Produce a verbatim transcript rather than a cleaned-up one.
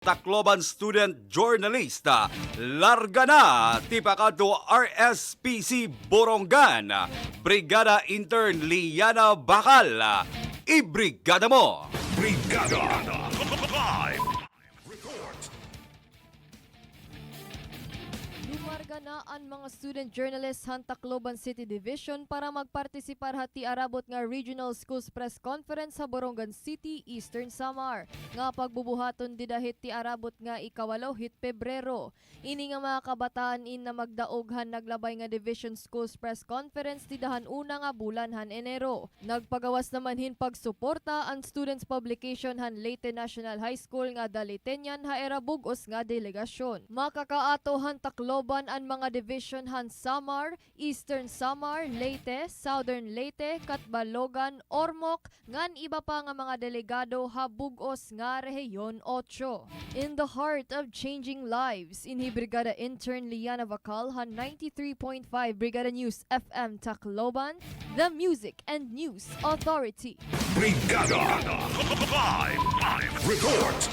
Tacloban student journalist. Larga na, tipakadto R S P C Borongan. Brigada Intern Liana Bacal, ibrigada mo. Brigada Live Report. Lumarga na an mga student journalist han Tacloban City Division para magpartisipar ha tiarabot nga Regional Schools Press Conference ha Borongan City, Eastern Samar, nga pagbubuhaton dida hit tiarabot nga ikawalo hit Pebrero. Ini nga mga kabataan in na magdaog han naglabay nga Division Schools Press Conference dida han una nga bulan han Enero. Nagpagawas naman hin pagsuporta an students publication han Leyte National High School nga Dalitenian ha ira bug-os nga delegasyon. Makakaato han Tacloban an mga division han Samar, Eastern Samar, Leyte, Southern Leyte, Catbalogan, Ormoc, ngan iba pa nga mga delegado ha bug-os nga Rehiyon Otso. In the heart of changing lives, ini hi Brigada Intern Liana Vacal han ninety-three point five Brigada News F M Tacloban, the music and news authority. Brigada Live, Live Report.